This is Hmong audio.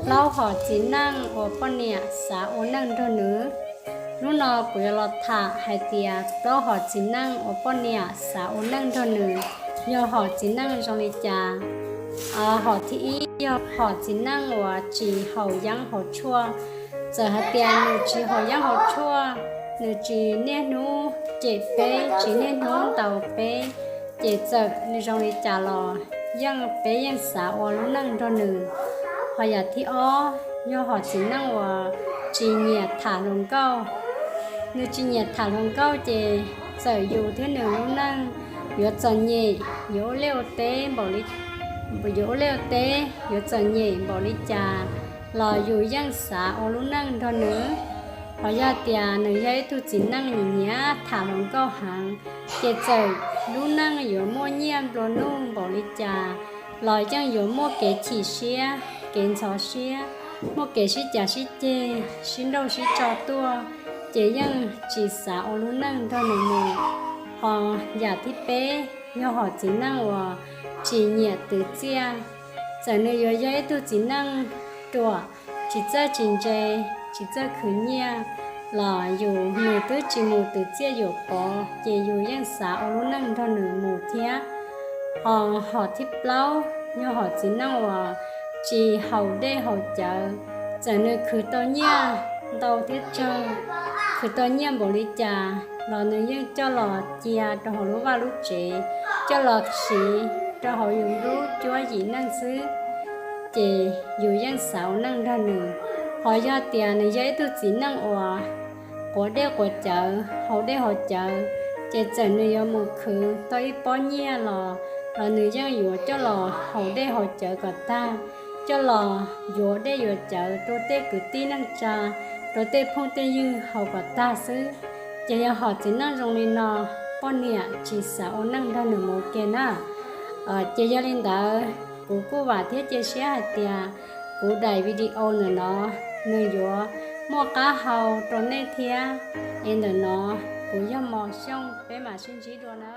Plaub hom txiv neej uas poj niam xav ua neej nrog nws. Hnub no kuv yuav los tham hais tias plaub hom txiv neej uas poj niam xav ua neej nrog nws yog hom txiv neej zoo li cas. Hom thib ib yog hom txiv neej uas tsis haus yeeb haus tshuaj. Txawm hais tias nws tsis haus yeeb haus tshuaj, nws tsis niaj hnub cem peb, tsis niaj hnub ntaus peb, ces txawm nws zoo li cas los yeej peb yeej xav ua lub neej nrog nws. Hos yam thib ob yog hom txiv neej uas tsis nyiam tham hluas nkauj. Nws tsis nyiam tham hluas nkauj ces txawm yus thiab nws lub neej yuav txom nyem, yuav ua liaj ua teb npaum li, yuav ua liaj ua teb yuav txom nyem npaum li cas los yus yeej xav ua lub neej nrog nws. Hos yog tias nws yog ib tug txiv neej nyiam nyiam tham hluas nkauj heev, ces txawm lub neej yuav muaj nyiaj nplua nuj npaum li cas los yeej yuav muaj kev chim siab kev ntxhov siab, muaj kev sib cav sib ceg sib nrauj sib tso tuaj, ces yeej tsis xav ua lub neej nrog nws mus. Hos yam thib peb yog hom txiv neej uas tsis nyiam twv txiaj. Txawm nws yuav yog ib tug txiv neej ruam, tsis txawj tsis ntse, tsis txawj khwv nyiaj los yus, nws twb tsis mus twv txiaj yuam pov ces yus yeej xav ua lub neej nrog nws mus thiab. Hos hom thib plaub yog hom txiv neej uas tsis haus dej haus cawv. Txawm nws khwv tau nyiaj ntau thiab tsawg, khwv tau nyiaj npaum li cas los nws yeej coj los cia rau hauv lub vaj lub tsev, coj los siv rau hauv yus lub cuab yim neej xwb, ces yus yeej xav ua neej nrog nws. Hos yog tias nws yog ib tug txiv neej uas quav dej quav cawv, haus dej haus cawv, ces txawm nws yuav mus khwv tau ib pob nyiaj los, los nws yeej yuav coj los haus dej haus cawv kom tag, coj los yuav dej yuav cawv rau tej kwv tij neej tsa, rau tej phooj tej ywg haus kom tag xwb. Ces yog hom txiv neej zoo li no, poj niam tsis xav ua neej nrog nws mus ua ke na. Ces yog li ntawd, kuv kuj vam thiab cia siab hais tias kuv daim video ntawm no nws yuav muaj qab hau rau nej thiab. Es ntawm no kuv yog Mos Xyooj, peb mam sib ntsib dua na.